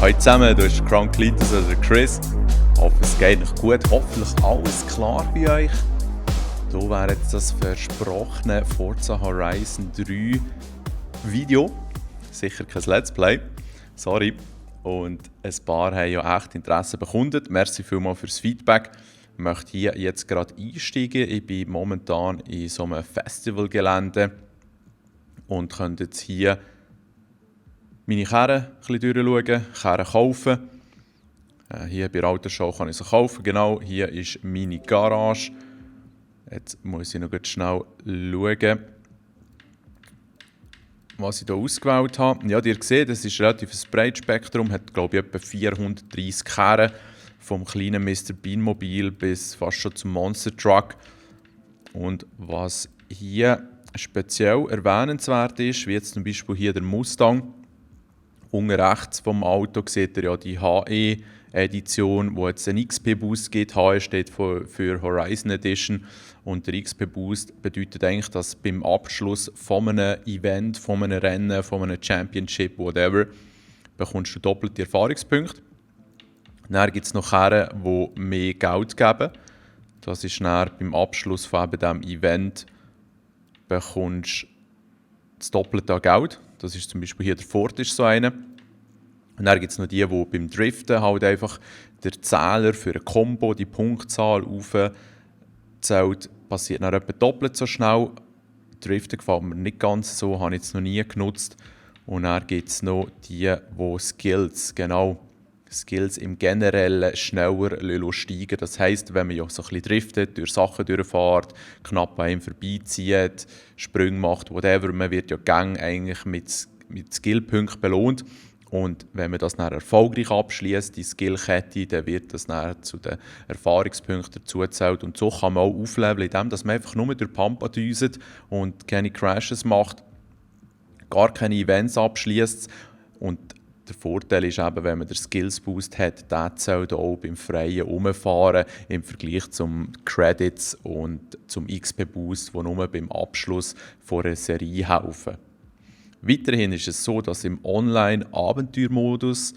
Hallo zusammen, du bist Crown Cletus oder Chris. Ich hoffe, es geht euch gut. Hoffentlich alles klar bei euch. Hier wäre jetzt das versprochene Forza Horizon 3 Video. Sicher kein Let's Play. Sorry. Und ein paar haben ja echt Interesse bekundet. Merci vielmals fürs Feedback. Ich möchte hier jetzt gerade einsteigen. Ich bin momentan in so einem Festivalgelände und könnte jetzt hier meine Karren ein bisschen durchschauen, Karren kaufen. Hier bei der Autoshow kann ich sie kaufen. Genau, hier ist meine Garage. Jetzt muss ich noch schnell schauen, was ich hier ausgewählt habe. Ja, ihr seht, das ist relativ ein breites Spektrum. Hat, glaube ich, etwa 430 Karren. Vom kleinen Mr. Bean Mobil bis fast schon zum Monster Truck. Und was hier speziell erwähnenswert ist, wie jetzt zum Beispiel hier der Mustang. Unten rechts vom Auto seht ihr ja die HE-Edition, wo jetzt einen XP-Boost gibt. HE steht für Horizon Edition. Und der XP-Boost bedeutet eigentlich, dass beim Abschluss von einem Event, von einem Rennen, von einem Championship, whatever, bekommst du doppelte Erfahrungspunkte. Dann gibt es noch Karren, die mehr Geld geben. Das ist dann beim Abschluss von diesem Event bekommst du das Doppelte an Geld. Das ist zum Beispiel hier der Ford, ist so einer. Und dann gibt es noch die beim Driften halt einfach der Zähler für eine Combo, die Punktzahl aufzählt, passiert dann etwa doppelt so schnell. Driften gefällt mir nicht ganz so, habe ich jetzt noch nie genutzt. Und dann gibt es noch die Skills, genau, Skills im Generellen schneller steigen. Das heisst, wenn man ja so ein bisschen driftet, durch Sachen durchfährt, knapp an einem vorbeizieht, Sprünge macht, whatever, man wird ja gang eigentlich mit Skillpunkten belohnt. Und wenn man das dann erfolgreich abschließt, die Skillkette, dann wird das dann zu den Erfahrungspunkten dazugezählt. Und so kann man auch aufleveln, indem man einfach nur durch Pampa düset und keine Crashes macht, gar keine Events abschließt. Und der Vorteil ist eben, wenn man den Skills-Boost hat, der zählt auch beim freien Umfahren im Vergleich zum Credits und zum XP-Boost, die nur beim Abschluss von einer Serie helfen. Weiterhin ist es so, dass im Online-Abenteuermodus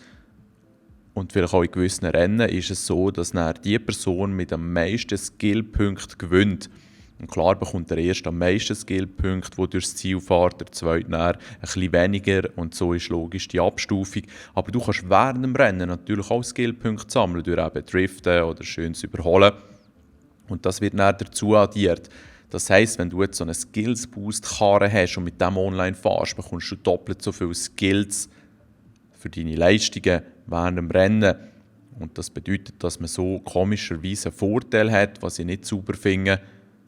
und vielleicht auch in gewissen Rennen ist es so, dass dann die Person mit am meisten Skillpunkten gewinnt. Und klar bekommt der Erste am meisten Skillpunkte, der durchs Ziel fährt, der Zweite dann ein bisschen weniger und so ist logisch die Abstufung. Aber du kannst während dem Rennen natürlich auch Skillpunkte sammeln, durch eben Driften oder schönes Überholen. Und das wird dann dazu addiert. Das heisst, wenn du jetzt so einen Skills-Boost-Karre hast und mit dem online fährst, bekommst du doppelt so viele Skills für deine Leistungen während dem Rennen. Und das bedeutet, dass man so komischerweise einen Vorteil hat, was ich nicht sauber finde.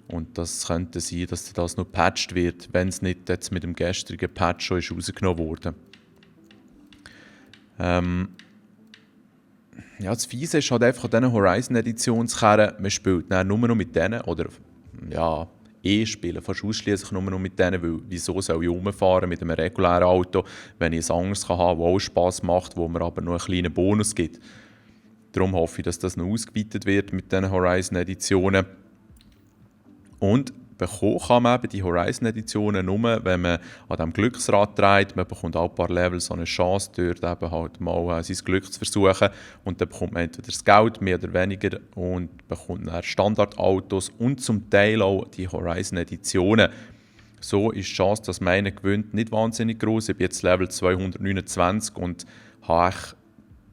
Und das könnte sein, dass das noch gepatcht wird, wenn es nicht jetzt mit dem gestrigen Patch schon ist rausgenommen wurde. Ja, das Fiese ist halt einfach an diesen Horizon-Editionskarren, man spielt dann nur noch mit denen, oder ja, spielen fast ausschließlich nur noch mit denen, weil wieso soll ich rumfahren mit einem regulären Auto, wenn ich ein anderes haben kann, das auch Spass macht, wo mir aber noch einen kleinen Bonus gibt. Darum hoffe ich, dass das noch ausgeweitet wird mit diesen Horizon-Editionen. Und bekommen kann man eben die Horizon-Editionen nur, wenn man an diesem Glücksrad dreht. Man bekommt auch ein paar Level so eine Chance, dort eben halt mal sein Glück zu versuchen. Und dann bekommt man entweder das Geld, mehr oder weniger, und bekommt dann Standardautos und zum Teil auch die Horizon-Editionen. So ist die Chance, dass man einen gewinnt, nicht wahnsinnig groß. Ich bin jetzt Level 229 und habe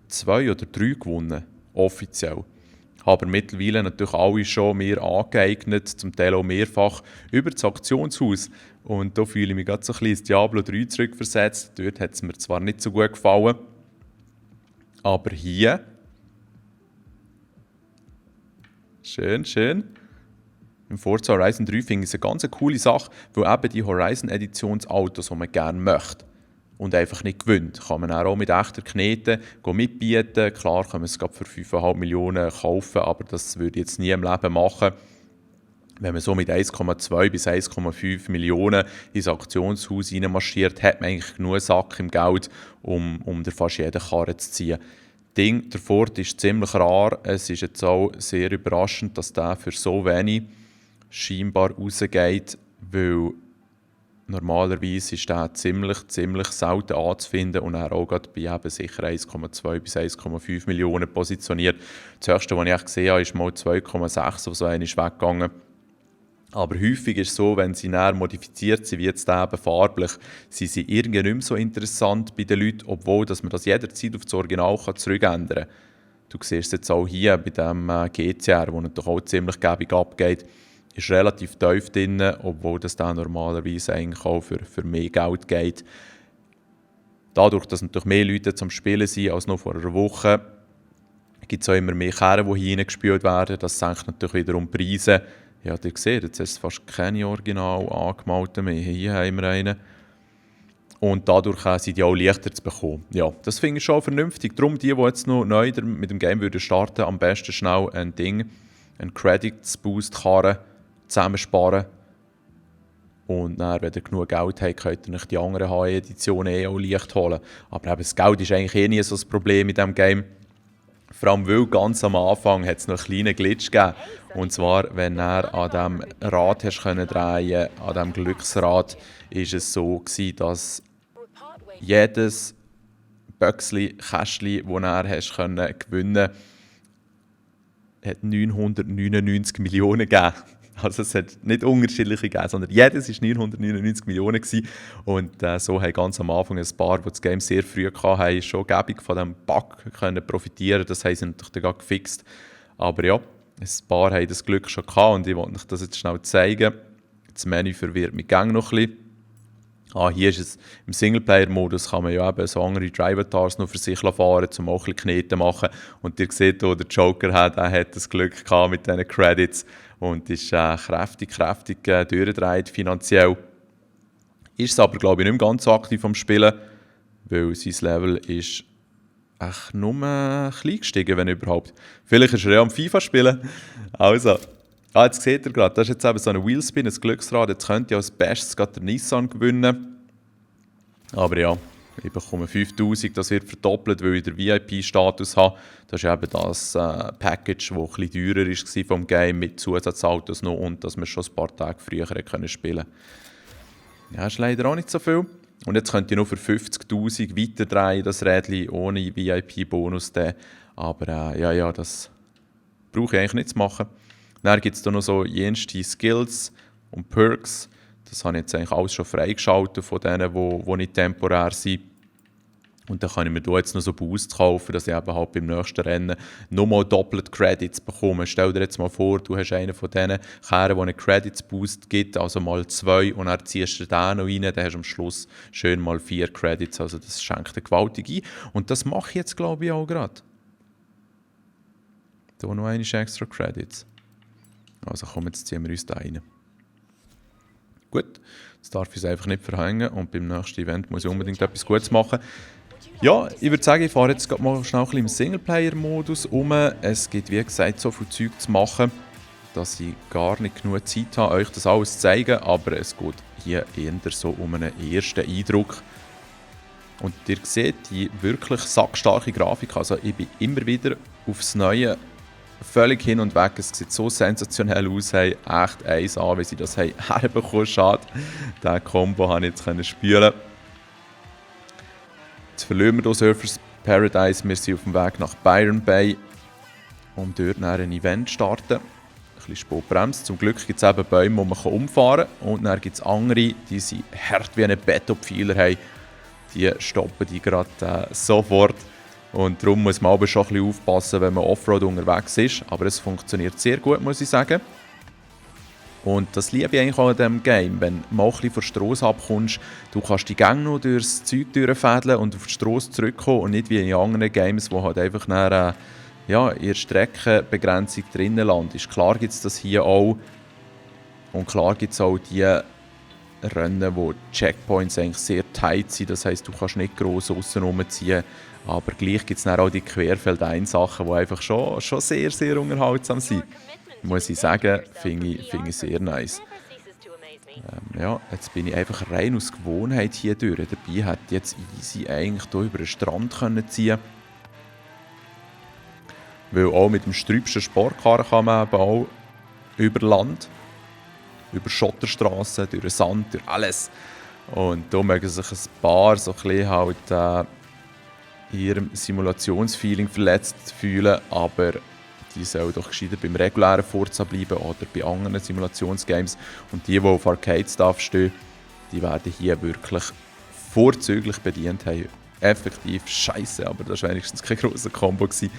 2 oder 3 gewonnen, offiziell. Aber mittlerweile natürlich alle schon mir angeeignet, zum Teil auch mehrfach, über das Auktionshaus. Und da fühle ich mich gerade so ein bisschen ins Diablo 3 zurückversetzt. Dort hat es mir zwar nicht so gut gefallen, aber hier, schön, im Forza Horizon 3 finde ich es eine ganz coole Sache, weil eben die Horizon-Editionsautos, die man gerne möchte, und einfach nicht gewinnt, kann man auch mit echter Knete mitbieten. Klar kann man es für 5,5 Millionen kaufen, aber das würde ich jetzt nie im Leben machen. Wenn man so mit 1,2 bis 1,5 Millionen ins Auktionshaus reinmarschiert, hat man eigentlich genug Sack im Geld, um fast jede Karre zu ziehen. Der Ford ist ziemlich rar. Es ist jetzt auch sehr überraschend, dass der für so wenig scheinbar rausgeht, weil Normalerweise ist der ziemlich selten anzufinden und er auch gerade bei eben sicher 1,2 bis 1,5 Millionen positioniert. Das höchste, was ich echt gesehen habe, ist mal 2,6, wo so einer ist weggegangen. Aber häufig ist es so, wenn sie näher modifiziert sind, wie jetzt eben farblich, sind sie irgendwie nicht mehr so interessant bei den Leuten, obwohl dass man das jederzeit auf das Original zurückändern kann. Du siehst es jetzt auch hier bei dem GCR, wo natürlich auch ziemlich gäbig abgeht, ist relativ tief drin, obwohl das dann normalerweise eigentlich auch für mehr Geld geht. Dadurch, dass natürlich mehr Leute zum Spielen sind als noch vor einer Woche, gibt es auch immer mehr Kehren, die hier hineingespielt werden. Das senkt natürlich wiederum die Preise. Ja, ihr seht, jetzt ist es fast keine original angemalten mehr. Hier haben wir einen. Und dadurch sind die auch leichter zu bekommen. Ja, das finde ich schon vernünftig. Darum, die jetzt noch neu mit dem Game würden starten, am besten schnell einen Credits-Boost-Karren zusammensparen. Und dann, wenn ihr genug Geld habt, könnt ihr euch die anderen HE-Editionen auch leicht holen. Aber eben, das Geld ist eigentlich nie so das Problem in diesem Game. Vor allem, weil ganz am Anfang hat es noch einen kleinen Glitch gegeben. Und zwar, wenn er an diesem Rad hast können drehen, an diesem Glücksrad, ist es so gewesen, dass jedes Böckchen, Kästchen, das er hast können gewinnen, hat 999 Millionen gegeben. Also es hat nicht unterschiedliche gegeben, sondern jedes war 999 Millionen gewesen. Und so haben ganz am Anfang ein paar, die das Game sehr früh hatten, schon gäbig von diesem Bug können profitieren. Das haben sie natürlich dann gefixt. Aber ja, ein paar haben das Glück schon gehabt und ich wollte euch das jetzt schnell zeigen. Das Menü verwirrt mich gerne noch ein bisschen. Hier ist es im Singleplayer-Modus, kann man ja eben so andere Drive-Atars noch für sich fahren, um auch ein bisschen Knete machen. Und ihr seht hier, der Joker hat das Glück gehabt mit diesen Credits und ist kräftig durchgedreht finanziell. Ist es aber, glaube ich, nicht mehr ganz so aktiv am Spielen, weil sein Level ist echt nur klein gestiegen, wenn überhaupt. Vielleicht ist er ja am FIFA spielen. Also, jetzt seht ihr gerade, das ist jetzt eben so ein Wheelspin, ein Glücksrad. Jetzt könnt ihr als Bestes gerade den Nissan gewinnen. Aber ja, ich bekomme 5000, das wird verdoppelt, weil ich den VIP-Status habe. Das ist eben das Package, das etwas teurer war vom Game, mit Zusatzautos noch und dass wir schon ein paar Tage früher spielen können. Ja, ist leider auch nicht so viel. Und jetzt könnt ihr nur für 50'000 weiterdrehen, das Rädchen, ohne VIP-Bonus. Aber ja, das brauche ich eigentlich nicht zu machen. Dann gibt es da noch so jenste Skills und Perks. Das habe ich jetzt eigentlich alles schon freigeschaltet von denen, die nicht temporär sind. Und dann kann ich mir da jetzt noch so Boosts kaufen, dass ich eben halt beim nächsten Rennen nochmal doppelt Credits bekomme. Stell dir jetzt mal vor, du hast einen von diesen Kehren, die einen Credits-Boost gibt, also mal 2 und dann ziehst du den noch rein, dann hast du am Schluss schön mal 4 Credits. Also das schenkt dir gewaltig ein. Und das mache ich jetzt, glaube ich, auch gerade. Da noch einige extra Credits. Also komm, jetzt ziehen wir uns da rein. Gut, jetzt darf ich es einfach nicht verhängen und beim nächsten Event muss ich unbedingt etwas Gutes machen. Ja, ich würde sagen, ich fahre jetzt mal schnell ein bisschen im Singleplayer-Modus um. Es gibt, wie gesagt, so viel Zeug zu machen, dass ich gar nicht genug Zeit habe, euch das alles zu zeigen. Aber es geht hier eher so um einen ersten Eindruck. Und ihr seht die wirklich sackstarke Grafik. Also ich bin immer wieder aufs Neue völlig hin und weg. Es sieht so sensationell aus. Hey, echt 1A, wie sie das herbekommen. Schade. Diesen Combo habe ich jetzt spüren. Jetzt verlieren wir hier Surfers Paradise. Wir sind auf dem Weg nach Byron Bay, um dort ein Event zu starten. Ein bisschen Spurbremse. Zum Glück gibt es eben Bäume, die man umfahren kann. Und dann gibt es andere, die sind hart wie ein Betonpfeiler haben. Die stoppen die gerade sofort. Und darum muss man aber schon ein bisschen aufpassen, wenn man Offroad unterwegs ist. Aber es funktioniert sehr gut, muss ich sagen. Und das liebe ich eigentlich auch an diesem Game. Wenn du mal ein bisschen von der Strasse abkommst, du kannst die Gänge noch durchs Zeug durchfädeln und auf die Strasse zurückkommen und nicht wie in anderen Games, wo halt einfach in der Streckenbegrenzung drinnen landest. Klar gibt es das hier auch. Und klar gibt es auch die Rennen, wo die Checkpoints eigentlich sehr tight sind. Das heisst, du kannst nicht gross aussen rumziehen. Aber gleich gibt es dann auch die Querfeldein-Sachen, die einfach schon sehr, sehr unterhaltsam sind. Muss ich sagen, finde ich sehr nice. Jetzt bin ich einfach rein aus Gewohnheit hier durch. Dabei hätte jetzt easy eigentlich hier über den Strand können ziehen. Weil auch mit dem Sträubschen Sportkarren kann man eben auch über Land. über Schotterstraßen, durch den Sand, durch alles. Und da mögen sich ein paar so ein bisschen halt, in ihrem Simulationsfeeling verletzt fühlen, aber die sollen doch gescheiter beim regulären Forza bleiben oder bei anderen Simulationsgames. Und die auf Arcade-Stuff stehen, die werden hier wirklich vorzüglich bedient haben. Effektiv scheiße, aber das war wenigstens kein grosser Combo gewesen.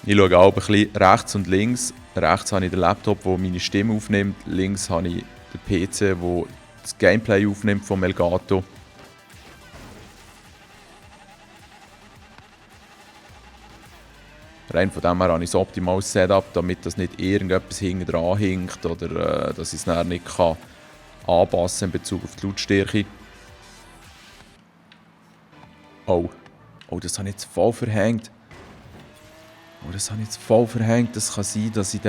Ich schaue auch ein bisschen rechts und links. Rechts habe ich den Laptop, der meine Stimme aufnimmt. Links habe ich den PC, der das Gameplay aufnimmt vom Elgato. Rein von dem her habe ich ein optimales Setup, damit das nicht irgendetwas hinten dran hinkt oder dass ich es dann nicht kann anpassen in Bezug auf die Lautstärke. Oh, das habe ich jetzt voll verhängt. Das kann sein, dass ich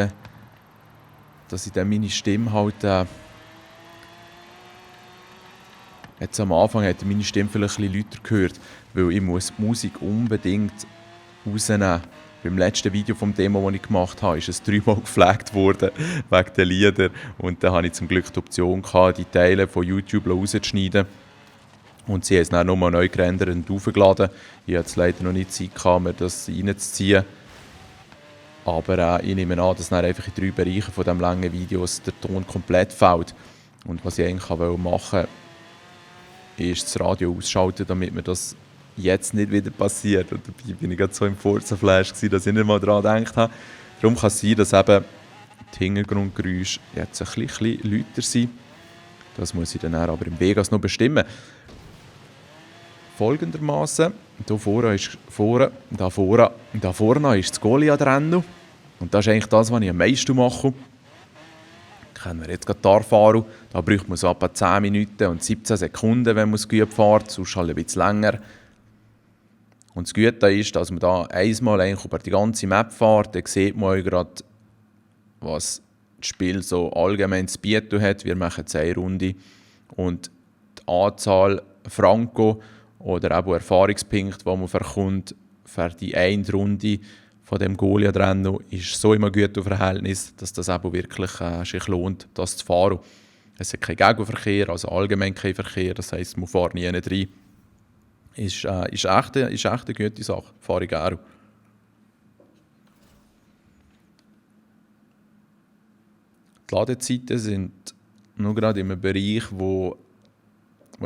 dann meine Stimme halt... Jetzt am Anfang hat meine Stimme vielleicht ein bisschen lauter gehört, weil ich muss die Musik unbedingt rausnehmen. Beim letzten Video vom Demo, das ich gemacht habe, ist es 3-mal geflaggt worden wegen den Liedern. Und dann hatte ich zum Glück die Option gehabt, die Teile von YouTube rauszuschneiden. Und sie haben es dann nochmal neu gerendert und aufgeladen. Ich hatte leider noch nicht Zeit gehabt, mir das reinzuziehen. Aber ich nehme an, dass dann einfach in 3 Bereichen von diesem langen Videos der Ton komplett fehlt. Und was ich eigentlich machen wollte, ist das Radio ausschalten, damit mir das jetzt nicht wieder passiert. Und dabei bin ich gerade so im Forza-Flash, dass ich nicht mal daran gedacht habe. Darum kann es sein, dass eben die Hintergrundgeräusche jetzt ein bisschen lauter sind. Das muss ich dann aber im Vegas noch bestimmen. Folgendermaßen: hier vorne ist das Goliath-Rennen. Und das ist eigentlich das, was ich am meisten mache. Kennen wir jetzt gerade die Fahren. Da braucht man so etwa 10 Minuten und 17 Sekunden, wenn man es gut fährt, sonst halt ein bisschen länger. Und das Gute ist, dass man da einmal eigentlich über die ganze Map fährt, dann sieht man auch gerade, was das Spiel so allgemein zu bieten hat. Wir machen jetzt eine Runde und die Anzahl Franco oder eben Erfahrungspunkte, die man bekommt für die eine Runde von dem Goliath-Rennen, ist so immer gut im Verhältnis, dass das eben wirklich sich lohnt, das zu fahren. Es hat keinen Gegenverkehr, also allgemein kein Verkehr, das heisst, man fährt nie rein. Ist echt eine gute Sache, fahre ich gerne. Die Ladezeiten sind nur gerade in einem Bereich, wo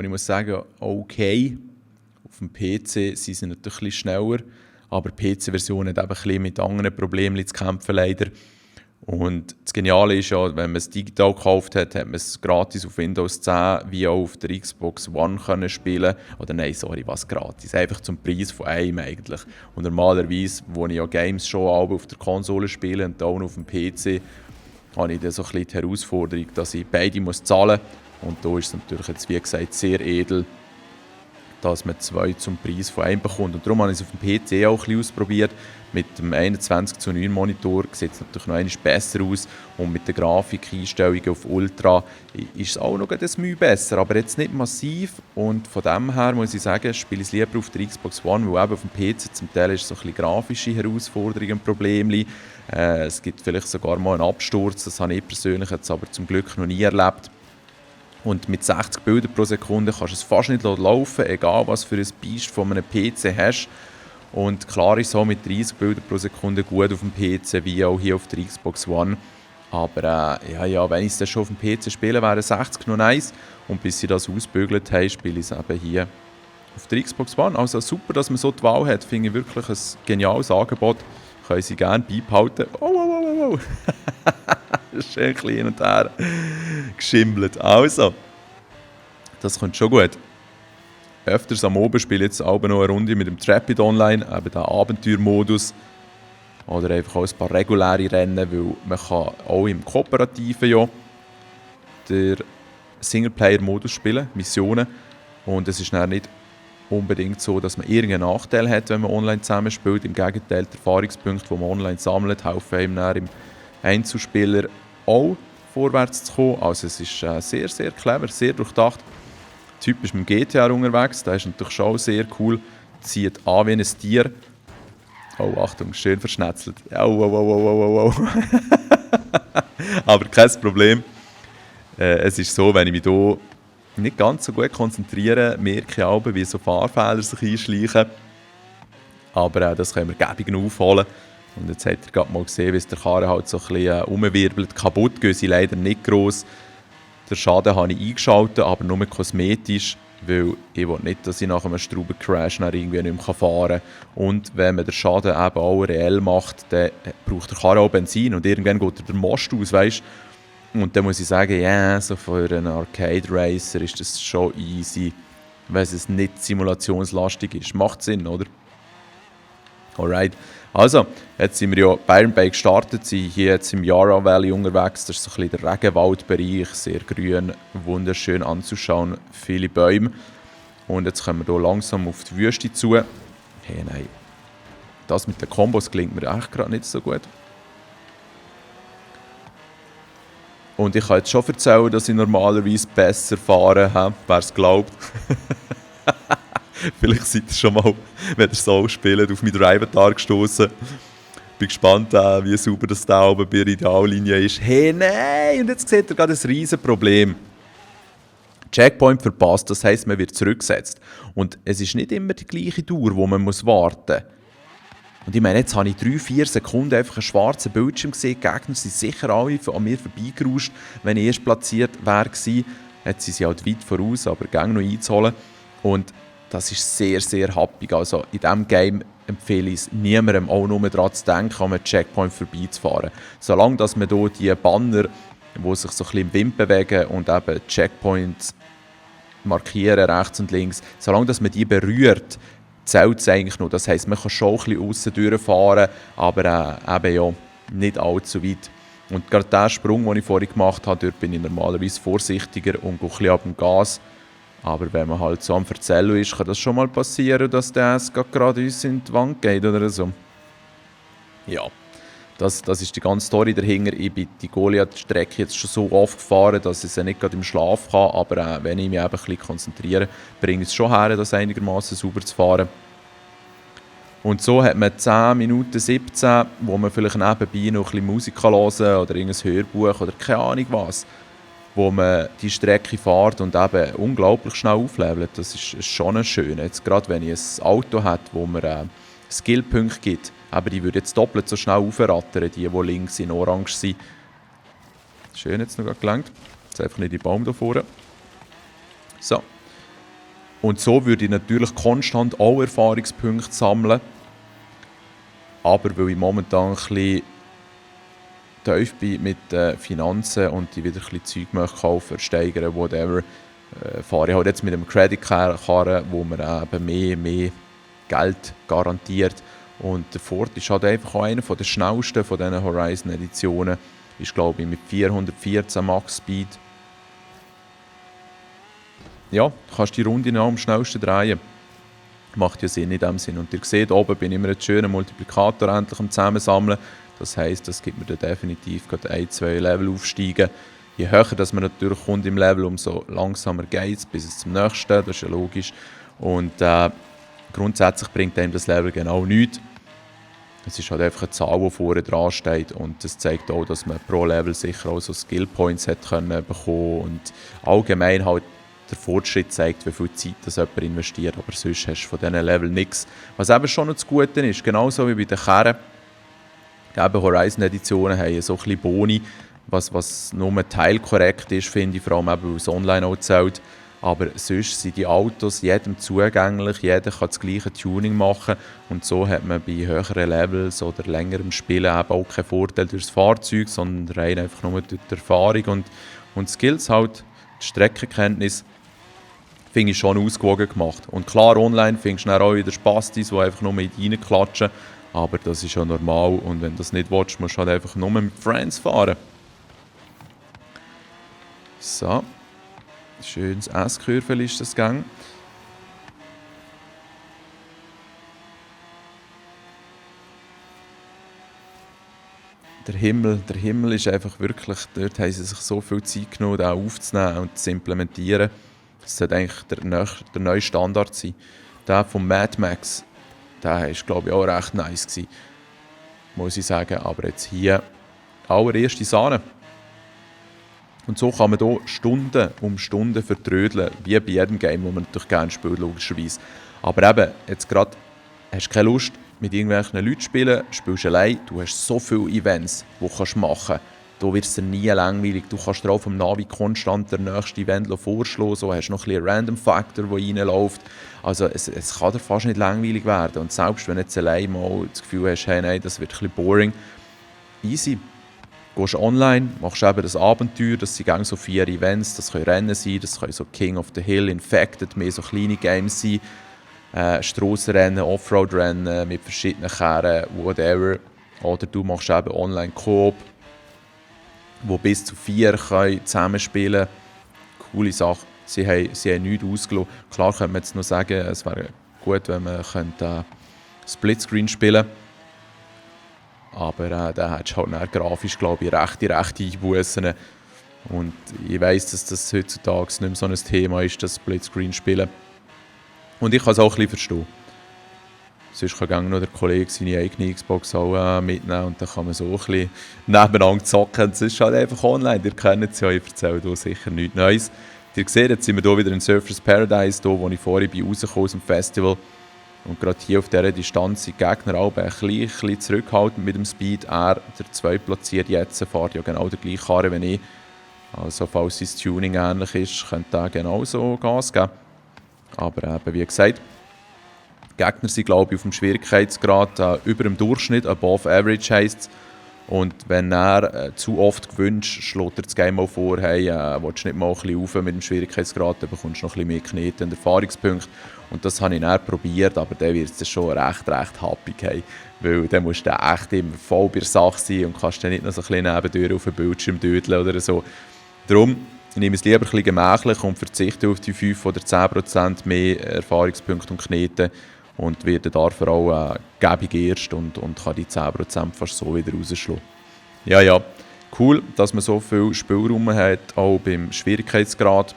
ich muss sagen, okay. Auf dem PC sind sie natürlich ein bisschen schneller, aber die PC-Version hat eben ein bisschen mit anderen Problemen zu kämpfen, leider. Und das Geniale ist ja, wenn man es digital gekauft hat, hat man es gratis auf Windows 10 wie auch auf der Xbox One können spielen. Oder nein, sorry, was gratis? Einfach zum Preis von einem eigentlich. Und normalerweise, wo ich ja Games schon auf der Konsole spiele und auch auf dem PC, habe ich dann so ein bisschen die Herausforderung, dass ich beide zahlen muss. Und da ist es natürlich jetzt, wie gesagt, sehr edel, dass man 2 zum Preis von einem bekommt. Und darum habe ich es auf dem PC auch ein bisschen ausprobiert. Mit dem 21:9 Monitor sieht es natürlich noch einmal besser aus. Und mit den Grafikeinstellungen auf Ultra ist es auch noch ein Mühe besser, aber jetzt nicht massiv. Und von dem her muss ich sagen, spiele ich es lieber auf der Xbox One, weil eben auf dem PC zum Teil ist so ein bisschen grafische Herausforderungen und Probleme. Es gibt vielleicht sogar mal einen Absturz, das habe ich persönlich jetzt aber zum Glück noch nie erlebt. Und mit 60 Bildern pro Sekunde kannst du es fast nicht laufen, egal was für ein Biest von einem PC hast. Und klar ist es auch mit 30 Bildern pro Sekunde gut auf dem PC, wie auch hier auf der Xbox One. Aber wenn ich es dann schon auf dem PC spiele, wäre 60 noch nice. Und bis sie das ausbügelt haben, spiele ich es eben hier auf der Xbox One. Also super, dass man so die Wahl hat, finde ich wirklich ein geniales Angebot. Können Sie gerne beibehalten. Oh. Das ist schön klein hin und her geschimmelt. Also, das kommt schon gut. Öfters am Abend spiele ich jetzt auch noch eine Runde mit dem Trapid Online, eben den Abenteuermodus. Oder einfach auch ein paar reguläre Rennen, weil man kann auch im Kooperativen ja den Singleplayer-Modus spielen, Missionen. Und es ist dann nicht unbedingt so, dass man irgendeinen Nachteil hat, wenn man online zusammenspielt. Im Gegenteil, die Erfahrungspunkte, die man online sammelt, helfen einem dann im Einzelspieler auch vorwärts zu kommen. Also es ist sehr, sehr clever, sehr durchdacht. Typ ist mit dem GTA unterwegs, der ist natürlich schon sehr cool. Zieht an wie ein Tier. Oh, Achtung, schön verschnetzelt. Oh. Aber kein Problem. Es ist so, wenn ich mich hier nicht ganz so gut konzentriere, merke ich auch, wie so Fahrfehler sich einschleichen. Aber das können wir gäbig aufholen. Und jetzt habt ihr gerade mal gesehen, wie es der Karren halt so ein bisschen umwirbelt. Kaputt gehen sie leider nicht gross. Den Schaden habe ich eingeschaltet, aber nur kosmetisch, weil ich will nicht, dass ich nach einem Straubencrash irgendwie nicht mehr fahren kann. Und wenn man den Schaden eben auch reell macht, dann braucht der Karren auch Benzin und irgendwann geht der Most aus, weißt? Und dann muss ich sagen, ja, so für einen Arcade-Racer ist das schon easy, wenn es nicht simulationslastig ist. Macht Sinn, oder? Alright. Also, jetzt sind wir ja bei Iron Bay gestartet, sind hier jetzt im Yarra Valley unterwegs. Das ist so ein bisschen der Regenwaldbereich, sehr grün, wunderschön anzuschauen, viele Bäume. Und jetzt kommen wir hier langsam auf die Wüste zu. Hey, nein, das mit den Kombos klingt mir echt gerade nicht so gut. Und ich kann jetzt schon erzählen, dass ich normalerweise besser fahre, wer es glaubt. Vielleicht seid ihr schon mal, wenn ihr so spielt, auf meinen Drive-Tar gestoßen. Bin gespannt, wie sauber das da oben bei der Ideallinie ist. Hey, nein! Und jetzt seht ihr gerade ein riesen Problem. Checkpoint verpasst, das heisst, man wird zurückgesetzt. Und es ist nicht immer die gleiche Dauer, wo man warten muss. Und ich meine, jetzt habe ich 3-4 Sekunden einfach einen schwarzen Bildschirm gesehen. Die Gegner sind sicher alle an mir vorbeigerauscht, wenn ich erst platziert wäre. Jetzt sind sie halt weit voraus, aber gang noch einzuholen. Und das ist sehr, sehr happig. Also in diesem Game empfehle ich es niemandem, auch nur daran zu denken, an einem Checkpoint vorbeizufahren. Solange dass man hier die Banner, die sich so ein bisschen im Wind bewegen und eben Checkpoints markieren, rechts und links, solange dass man die berührt, zählt es eigentlich noch. Das heisst, man kann schon ein bisschen aussen durchfahren, aber eben ja, nicht allzu weit. Und gerade der Sprung, den ich vorhin gemacht habe, dort bin ich normalerweise vorsichtiger und gehe ein bisschen ab dem Gas. Aber wenn man halt so am Verzählen ist, kann das schon mal passieren, dass der gerade uns in die Wand geht oder so. Ja, das ist die ganze Story dahinter. Ich bin die Goliath-Strecke jetzt schon so oft gefahren, dass ich sie nicht gerade im Schlaf kann. Aber wenn ich mich eben ein bisschen konzentriere, bringe ich es schon her, das einigermaßen sauber zu fahren. Und so hat man 10 Minuten 17, wo man vielleicht nebenbei noch ein bisschen Musik hören kann oder irgendein Hörbuch oder keine Ahnung was, wo man die Strecke fährt und eben unglaublich schnell auflevelt. Das ist schon schön. Jetzt gerade wenn ich ein Auto habe, wo mir Skillpunkte gibt, aber die würde jetzt doppelt so schnell aufrattern, die links in Orange sind. Schön jetzt noch gelangt. Jetzt einfach nicht die Baum da vorne. So. Und so würde ich natürlich konstant auch Erfahrungspunkte sammeln. Aber weil ich momentan ein bisschen tief bin mit den Finanzen und die wieder ein bisschen Zeug möchte kaufen, steigern, whatever, fahre ich halt jetzt mit einem Credit-Karren, wo mir eben mehr Geld garantiert. Und der Ford ist halt einfach auch einer der schnellsten von diesen Horizon-Editionen. Ist, glaube ich, mit 414 Max Speed. Ja, kannst die Runde noch am schnellsten drehen. Macht ja Sinn in dem Sinn. Und ihr seht, oben bin ich immer einen schönen Multiplikator endlich am Zusammensammeln. Das heisst, das gibt mir dann definitiv gerade 1-2 Level aufsteigen. Je höher dass man natürlich kommt im Level, umso langsamer geht es bis es zum nächsten. Das ist ja logisch. Und grundsätzlich bringt einem das Level genau nichts. Es ist halt einfach eine Zahl, die vorne dran steht. Und das zeigt auch, dass man pro Level sicher auch so Skill Points hat können bekommen. Und allgemein halt der Fortschritt zeigt, wie viel Zeit das jemand investiert. Aber sonst hast du von diesen Level nichts. Was eben schon noch das Gute ist, genauso wie bei den Karren. Eben Horizon-Editionen haben so ein bisschen Boni, was nur teilkorrekt ist, finde ich, vor allem eben, weil es online auch zählt. Aber sonst sind die Autos jedem zugänglich, jeder kann das gleiche Tuning machen und so hat man bei höheren Levels oder längerem Spielen eben auch keinen Vorteil durch das Fahrzeug, sondern rein einfach nur durch die Erfahrung und Skills halt, die Streckenkenntnis, finde ich schon ausgewogen gemacht. Und klar, online findest du dann auch wieder Spastis, die einfach nur mit reinklatschen, aber das ist ja normal und wenn du das nicht willst, musst du halt einfach nur mit Friends fahren. So. Schönes S-Kurvel ist das Gang. Der Himmel ist einfach wirklich, dort haben sie sich so viel Zeit genommen, den aufzunehmen und zu implementieren. Das sollte eigentlich der neue Standard sein. Der von Mad Max, der war, glaube ich, auch recht nice gewesen, muss ich sagen. Aber jetzt hier allererste Sahne. Und so kann man hier Stunden um Stunden vertrödeln, wie bei jedem Game, das man natürlich gerne spielt, logischerweise. Aber eben, jetzt gerade hast du keine Lust, mit irgendwelchen Leuten zu spielen, spielst allein, du hast so viele Events, die du machen kannst. Da wird es dir nie langweilig. Du kannst dir auch vom Navi konstant das nächste Event vorschlagen. So hast du noch ein bisschen einen Random-Faktor, der reinläuft. Also es kann dir fast nicht langweilig werden. Und selbst wenn du jetzt allein mal das Gefühl hast, hey, nein, das wird ein bisschen boring, easy. Gehst online, machst eben das Abenteuer, das sind so 4 Events, das können Rennen sein, das können so King of the Hill, Infected, mehr so kleine Games sein, Strassenrennen, Offroad-Rennen mit verschiedenen Kehren, whatever. Oder du machst eben Online-Coop, wo bis zu 4 können zusammenspielen. Coole Sache. Sie haben nichts ausgelassen. Klar könnte man jetzt noch sagen, es wäre gut, wenn man Splitscreen spielen könnte. Aber da hat es halt grafisch, glaube ich, rechte Einbußen. Und ich weiss, dass das heutzutage nicht mehr so ein Thema ist, das Splitscreen spielen. Und ich kann es auch ein bisschen verstehen. Sonst kann noch der Kollege seine eigene Xbox auch mitnehmen und dann kann man so ein bisschen nebeneinander zocken. Es ist halt einfach online, ihr kennt es ja, ich erzähle hier sicher nichts Neues. Ihr seht, jetzt sind wir hier wieder in Surfers Paradise, hier, wo ich vorhin rausgekommen aus dem Festival. Und gerade hier auf dieser Distanz sind die Gegner auch ein bisschen zurückhaltend mit dem Speed. Er, der Zweitplatzierte jetzt, fährt ja genau der gleiche Karre wie ich. Also falls sein Tuning ähnlich ist, könnte er genauso Gas geben. Aber eben, wie gesagt, die Gegner sind, glaube ich, auf dem Schwierigkeitsgrad über dem Durchschnitt, above average heisst es. Und wenn er zu oft gewünscht, schlägt er das Game auch vor, hey, willst du nicht mal ein bisschen rauf mit dem Schwierigkeitsgrad, dann bekommst du noch ein bisschen mehr Knete und Erfahrungspunkte. Und das habe ich dann probiert, aber dann wird es schon recht happig, hey, weil dann musst du echt immer voll bei der Sache sein und kannst dann nicht noch so ein bisschen nebendurch auf den Bildschirm dödeln oder so. Darum nehme ich es lieber ein bisschen gemächlich und verzichte auf die 5 oder 10% mehr Erfahrungspunkte und Knete und werde dafür auch gäbig erst und kann die 10% fast so wieder rausschlagen. Ja, cool, dass man so viel Spielraum hat, auch beim Schwierigkeitsgrad.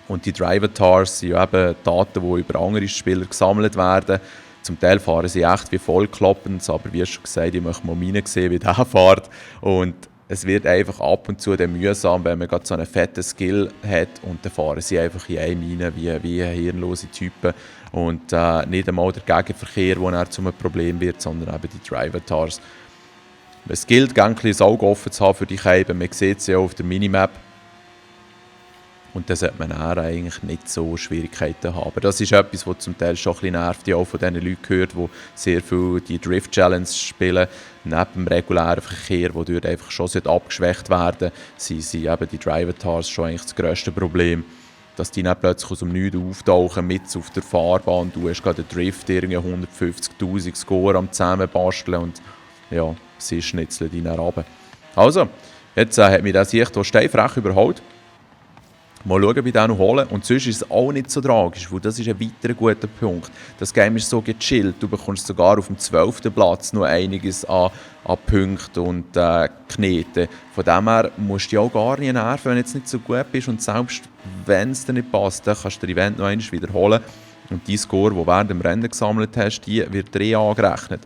Und die Drivatars sind ja eben Daten, die über andere Spieler gesammelt werden. Zum Teil fahren sie echt wie vollklappend, aber wie schon gesagt, ich möchte mal meinen sehen, wie der fährt. Und es wird einfach ab und zu dann mühsam, wenn man gerade so einen fetten Skill hat und dann fahren sie einfach in einem rein, wie hirnlose Typen. Und nicht einmal der Gegenverkehr, der dann zu einem Problem wird, sondern eben die Drivatars. Es gilt, ein bisschen das Auge offen zu haben für die Scheiben. Man sieht sie ja auf der Minimap. Und dann sollte man dann eigentlich nicht so Schwierigkeiten haben. Aber das ist etwas, was zum Teil schon ein bisschen nervt. Ich habe auch von diesen Leuten gehört, die sehr viel die Drift Challenge spielen, neben dem regulären Verkehr, der dort einfach schon abgeschwächt werden sollte, sind eben die Drivatars schon eigentlich das grösste Problem. Dass die dann plötzlich aus dem Nichts auftauchen, mitten auf der Fahrbahn. Du hast gerade einen Drift, irgendwie 150'000 Score am Zusammenbasteln und ja, sie schnitzeln die dann runter. Also, jetzt hat mich das hier steinfrech überholt. Mal schauen, wie ich den noch holen. Und sonst ist es auch nicht so tragisch, weil das ist ein weiterer guter Punkt. Das Game ist so gechillt. Du bekommst sogar auf dem 12. Platz noch einiges an Punkten und Kneten. Von dem her musst du dich auch gar nicht nerven, wenn du jetzt nicht so gut bist. Und selbst wenn es dir nicht passt, dann kannst du das Event noch einmal wiederholen. Und die Score, die du während dem Rennen gesammelt hast, die wird dir angerechnet.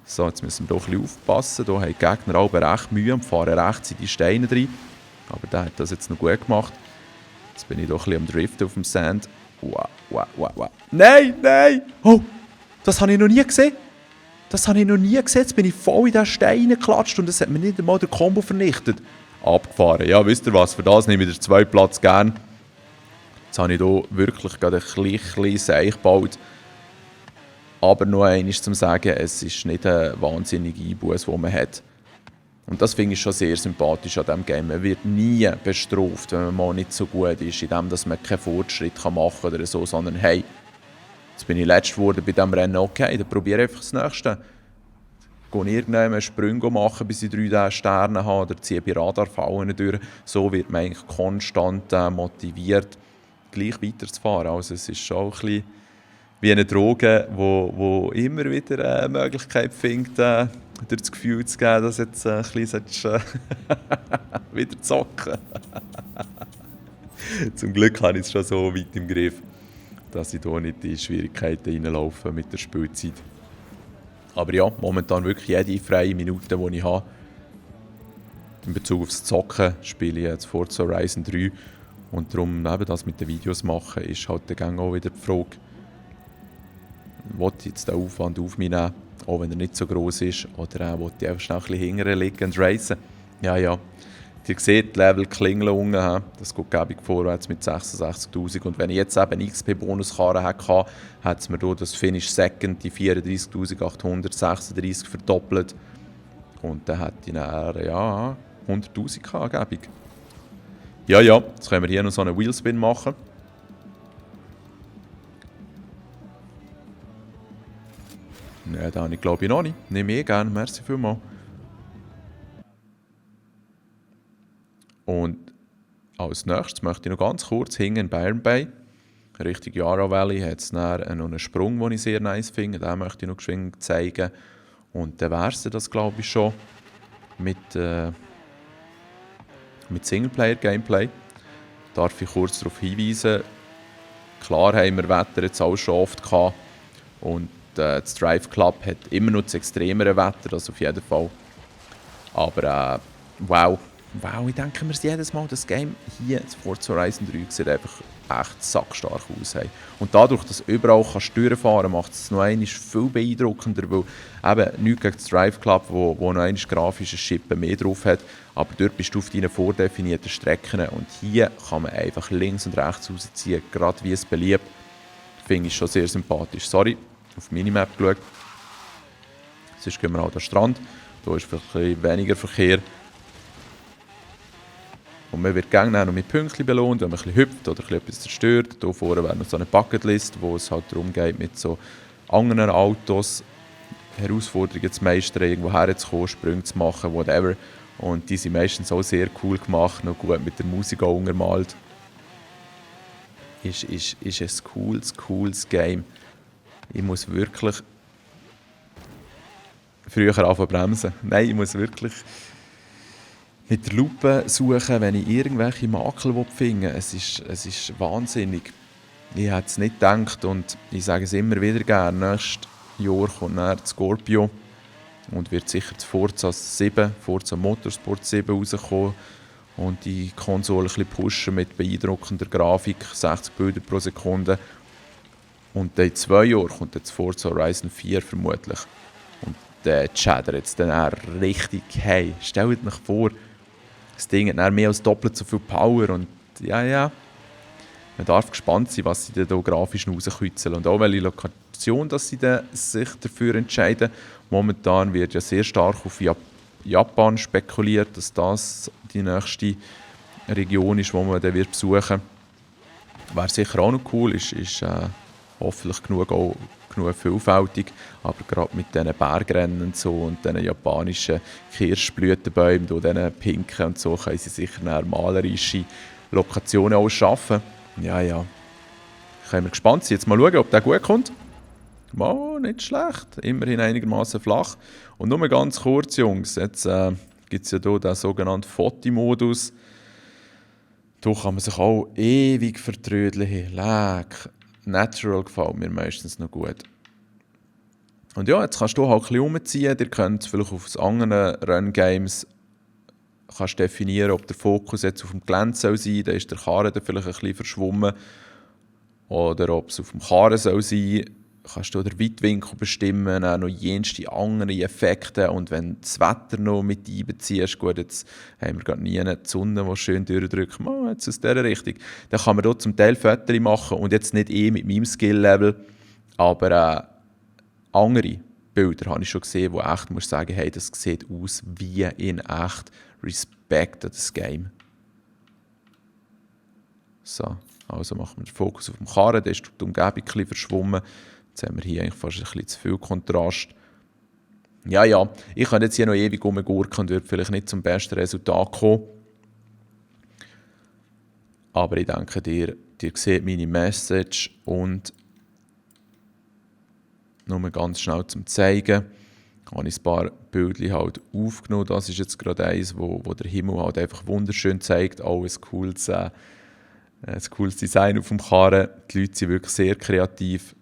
So, jetzt müssen wir doch ein bisschen aufpassen. Hier haben die Gegner auch recht Mühe und fahren rechts in die Steine rein. Aber der hat das jetzt noch gut gemacht. Jetzt bin ich doch ein bisschen am Driften auf dem Sand. Wow. Nein! Oh, das habe ich noch nie gesehen. Jetzt bin ich voll in den Stein geklatscht und das hat mir nicht einmal der Combo vernichtet. Abgefahren. Ja, wisst ihr was, für das nehme ich den 2. Platz gern. Jetzt habe ich hier wirklich gerade ein kleines Seich gebaut. Aber nur eines zu sagen, es ist nicht ein wahnsinniger Einbuß, den man hat. Und das finde ich schon sehr sympathisch an diesem Game. Man wird nie bestraft, wenn man mal nicht so gut ist, indem dass man keinen Fortschritt machen kann oder so, sondern hey, jetzt bin ich letzter geworden bei diesem Rennen, okay, dann probiere einfach das Nächste. Gehe irgendwann Sprünge machen, bis ich 3 Sterne habe oder ziehe bei Radarfallen durch. So wird man eigentlich konstant motiviert, gleich weiterzufahren. Also es ist schon ein bisschen wie eine Droge, wo immer wieder eine Möglichkeit findet, dir das Gefühl zu geben, dass jetzt ein bisschen wieder zocken. Zum Glück habe ich es schon so weit im Griff, dass ich hier nicht in Schwierigkeiten reinlaufe mit der Spielzeit. Aber ja, momentan wirklich jede freie Minute, die ich habe, in Bezug aufs Zocken spiele ich jetzt Forza Horizon 3 und darum neben das mit den Videos machen, ist halt dann auch wieder die Frage, will ich jetzt den Aufwand auf mich nehmen, auch wenn er nicht so gross ist, oder will ich einfach schnell ein bisschen hinterher liegen und racen. Ja, ihr seht, die Level klingeln unten, das geht gäbig vorwärts mit 66'000 und wenn ich jetzt eben XP-Bonuskarren hatte, hat es mir hier das Finish Second, die 34'836 verdoppelt und dann hätte ich dann, 100'000 gehabt, gäbig. Ja, jetzt können wir hier noch so einen Wheelspin machen. Nein, das habe ich glaube ich noch nicht. Nehme ich gerne, merci vielmals. Und als nächstes möchte ich noch ganz kurz hinten in Byron Bay, Richtung Yarra Valley, hat es noch einen Sprung, den ich sehr nice finde. Den möchte ich noch geschwind zeigen. Und dann wäre es das, glaube ich, schon mit Singleplayer-Gameplay. Darf ich kurz darauf hinweisen. Klar haben wir Wetter jetzt auch schon oft gehabt. Und das Drive Club hat immer noch das extremere Wetter, das auf jeden Fall. Aber wow, ich denke mir jedes Mal, das Game hier, das Forza Horizon 3, sieht einfach echt sackstark aus. Hey. Und dadurch, dass du überall durchfahren kannst, macht es noch einmal viel beeindruckender, weil eben nichts gegen das Drive Club, wo noch einmal grafische Schippen mehr drauf hat, aber dort bist du auf deinen vordefinierten Strecken und hier kann man einfach links und rechts rausziehen, gerade wie es beliebt. Finde ich schon sehr sympathisch. Sorry, auf die Minimap geschaut. Sonst gehen wir halt an den Strand, da ist vielleicht ein bisschen weniger Verkehr. Und man wird gerne noch mit Pünktchen belohnt, wenn man ein bisschen hüpft oder etwas zerstört. Hier vorne wäre noch so eine Bucketlist, wo es halt darum geht, mit so anderen Autos Herausforderungen zu meistern, irgendwo herzukommen, Sprünge zu machen, whatever. Und die sind meistens auch sehr cool gemacht, noch gut mit der Musik auch untermalt. Ist ein cooles Game. Ich muss wirklich früher anfangen bremsen. Nein, ich muss wirklich mit der Lupe suchen, wenn ich irgendwelche Makel finde. Es ist wahnsinnig. Ich hätte es nicht gedacht und ich sage es immer wieder gerne. Nächstes Jahr kommt dann Scorpio und wird sicher das Forza Motorsport 7 rauskommen und die Konsole ein bisschen pushen mit beeindruckender Grafik, 60 Bilder pro Sekunde. Und dann in 2 Jahren kommt das Forza Horizon 4 vermutlich. Und der chattert jetzt dann auch richtig. Hey, stellt euch vor, das Ding hat dann mehr als doppelt so viel Power und ja. Man darf gespannt sein, was sie da grafisch rauskitzeln. Und auch welche Lokation, dass sie sich dafür entscheiden. Momentan wird ja sehr stark auf Japan spekuliert, dass das die nächste Region ist, die man dann besuchen wird. Wäre sicher auch noch cool, ist hoffentlich genug vielfältig, aber gerade mit diesen Bergrennen und so und diesen japanischen Kirschblütenbäumen, diesen pinken und so, können sie sicher malerische Lokationen auch schaffen. Ja. Können wir gespannt sein. Jetzt mal schauen, ob der gut kommt. Oh, nicht schlecht. Immerhin einigermaßen flach. Und nur ganz kurz, Jungs. Jetzt gibt es ja hier den sogenannten Fotomodus. Da kann man sich auch ewig vertrödeln. Leck. Natural gefällt mir meistens noch gut. Und ja, jetzt kannst du halt ein bisschen umziehen. Ihr könnt vielleicht auf anderen Run-Games definieren, ob der Fokus jetzt auf dem Gelände soll sein, dann ist der Karren dann vielleicht ein bisschen verschwommen. Oder ob es auf dem Karren soll sein, kannst du den Weitwinkel bestimmen, auch noch jenste andere Effekte. Und wenn das Wetter noch mit einbeziehst, gut, jetzt haben wir gerade nie die Sonne, die schön durchdrückt, jetzt aus dieser Richtung, dann kann man dort zum Teil Fotos machen und jetzt nicht mit meinem Skill-Level, aber andere Bilder habe ich schon gesehen, wo echt muss sagen, hey, das sieht aus wie in echt. Respekt an das Game. So, also machen wir den Fokus auf dem Karren, da ist die Umgebung ein bisschen verschwommen. Jetzt haben wir hier eigentlich fast ein bisschen zu viel Kontrast. Ja, ich könnte jetzt hier noch ewig rumgurken und würde vielleicht nicht zum besten Resultat kommen. Aber ich denke, ihr seht meine Message und nur ganz schnell zum Zeigen. Habe ich ein paar Bildchen halt aufgenommen. Das ist jetzt gerade eins, wo der Himmel halt einfach wunderschön zeigt. Auch ein cooles Design auf dem Karren. Die Leute sind wirklich sehr kreativ.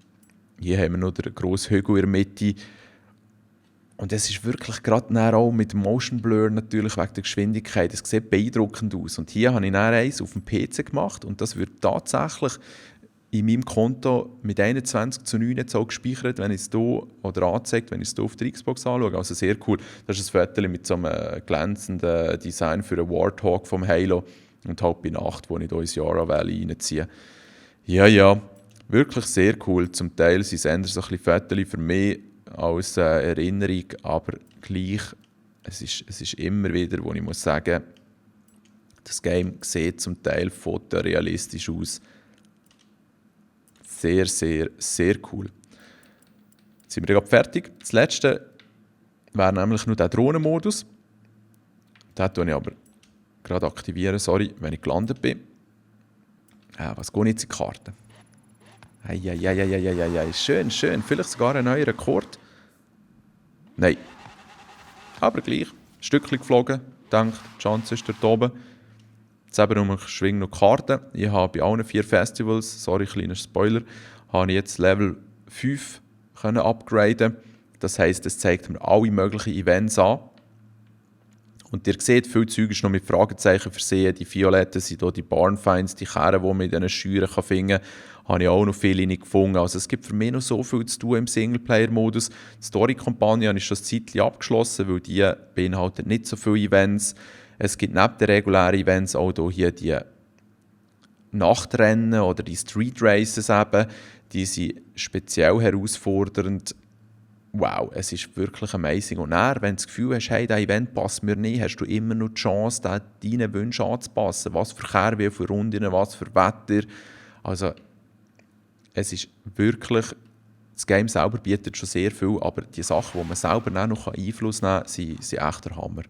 Hier haben wir noch den grossen Hügel in der Mitte. Und es ist wirklich gerade dann auch mit Motion Blur natürlich wegen der Geschwindigkeit, es sieht beeindruckend aus. Und hier habe ich dann eins auf dem PC gemacht und das wird tatsächlich in meinem Konto mit 21:9 jetzt auch gespeichert, wenn ich es hier, oder angezeigt, wenn ich es hier auf der Xbox anschaue. Also sehr cool. Das ist ein Foto mit so einem glänzenden Design für einen Warthog vom Halo und halt bei Nacht, wo ich hier ins Yarra Valley reinziehe. Ja, wirklich sehr cool. Zum Teil sind es eher so ein bisschen Fotos für mich als Erinnerung, aber gleich, es ist immer wieder, wo ich muss sagen, das Game sieht zum Teil fotorealistisch aus. Sehr, sehr, sehr cool. Jetzt sind wir gerade fertig. Das letzte wäre nämlich nur der Drohnenmodus. Den aktiviere ich aber gerade aktivieren, sorry, wenn ich gelandet bin. Was geht jetzt in die Karte? Schön. Vielleicht sogar ein neuer Rekord. Nein. Aber gleich. Ein Stückchen geflogen. Denkt, die Chance ist dort oben. Jetzt eben noch schwingen noch Karten. Ich habe bei allen 4 Festivals, sorry, kleiner Spoiler, habe ich jetzt Level 5 können upgraden. Das heisst, es zeigt mir alle möglichen Events an. Und ihr seht, viel Zeug ist noch mit Fragezeichen versehen. Die Violetten sind hier die Barnfinds, die Kerne, die man in diesen Scheuren finden kann. Habe ich auch noch viele nicht gefunden. Also es gibt für mich noch so viel zu tun im Singleplayer-Modus. Die Story-Kampagne habe ich schon ein Zeitchen abgeschlossen, weil die beinhaltet nicht so viele Events. Es gibt neben den regulären Events auch hier die Nachtrennen oder die Street Races eben. Die sind speziell herausfordernd. Wow, es ist wirklich amazing. Und dann, wenn du das Gefühl hast, hey, dieses Event passt mir nicht, hast du immer noch die Chance, deinen Wünschen anzupassen. Was für Kehr, wie viele Runden, was für Wetter. Also, es ist wirklich, das Game selber bietet schon sehr viel, aber die Sachen, die man selber noch Einfluss nehmen kann, sind echt der Hammer.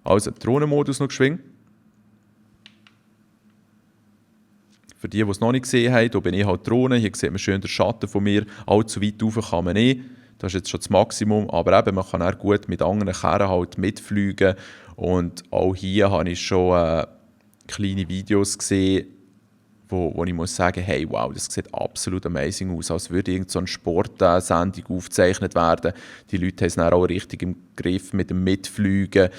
Also, Drohnenmodus noch geschwingt. Für die, die es noch nicht gesehen haben, hier bin ich halt Drohne. Hier sieht man schön den Schatten von mir. Allzu weit rauf kann man nicht. Das ist jetzt schon das Maximum. Aber eben, man kann auch gut mit anderen Kerren halt mitfliegen. Und auch hier habe ich schon kleine Videos gesehen, wo ich muss sagen, hey, wow, das sieht absolut amazing aus. Als würde irgend so eine Sportsendung aufgezeichnet werden. Die Leute haben es dann auch richtig im Griff mit dem Mitfliegen,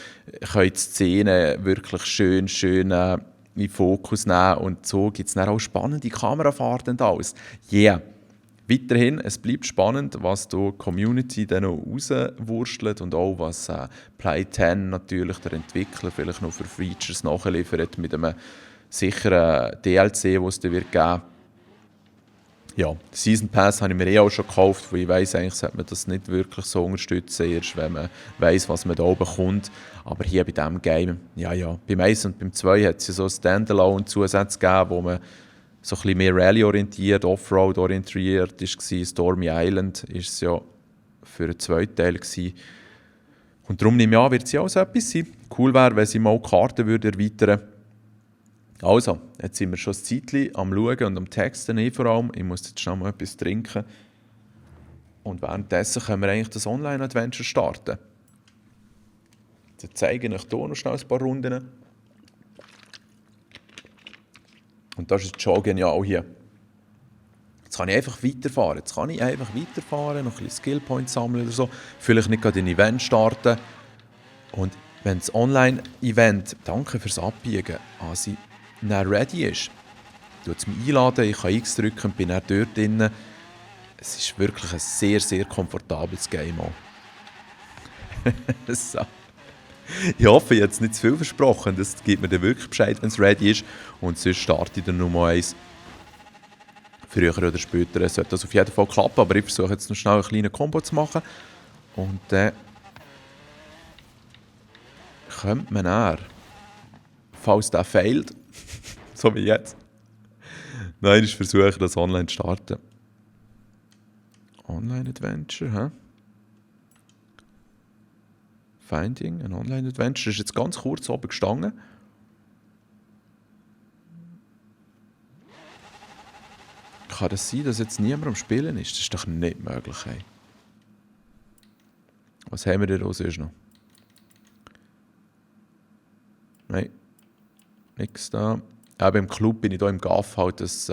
können die Szenen wirklich schön in den Fokus nehmen. Und so gibt es dann auch spannende Kamerafahrten und alles. Yeah. Weiterhin, es bleibt spannend, was die Community dann noch rauswurstelt und auch was Play 10 natürlich, der Entwickler, vielleicht noch für Features nachliefert mit einem sicheren DLC, den es dann wird geben. Ja, Season Pass habe ich mir auch schon gekauft, weil ich weiss, eigentlich sollte man das nicht wirklich so unterstützen, erst wenn man weiss, was man da bekommt. Aber hier bei diesem Game, ja. Beim 1 und beim 2 hat es ja so Standalone-Zusätze gegeben, wo man so ein bisschen mehr Rallye-orientiert, Offroad-orientiert war. Stormy Island war es ja für einen zweiten Teil gewesen. Und darum nehme ich an, wird es ja auch so etwas sein. Cool wäre, wenn sie mal die Karten erweitern würden. Also, jetzt sind wir schon ein Zeitchen am Schauen und am Texten vor allem. Ich muss jetzt schnell mal etwas trinken. Und währenddessen können wir eigentlich das Online-Adventure starten. Jetzt zeige ich euch hier noch schnell ein paar Runden. Und das ist schon genial hier. Jetzt kann ich einfach weiterfahren. Noch ein bisschen Skillpoints sammeln oder so. Vielleicht nicht gerade ein Event starten. Und wenn das Online-Event, danke fürs Abbiegen, also dann ready ist, tut es mich einladen, ich kann X drücken und bin dann dort drin. Es ist wirklich ein sehr, sehr komfortables Game auch. So. Ich hoffe, ich habe jetzt nicht zu viel versprochen. Das gibt mir dann wirklich Bescheid, wenn es ready ist. Und sonst starte ich dann noch mal eins. Früher oder später sollte das auf jeden Fall klappen. Aber ich versuche jetzt noch schnell einen kleinen Combo zu machen. Und dann könnte man dann, falls der fehlt, so wie jetzt, nein, ich versuche das online zu starten. Online-Adventure, hä? Finding, ein Online-Adventure. Das ist jetzt ganz kurz oben gestanden. Kann das sein, dass jetzt niemand am Spielen ist? Das ist doch nicht möglich. Hey. Was haben wir denn da sonst noch? Nein, nichts da. Eben im Club bin ich hier im GAF, halt das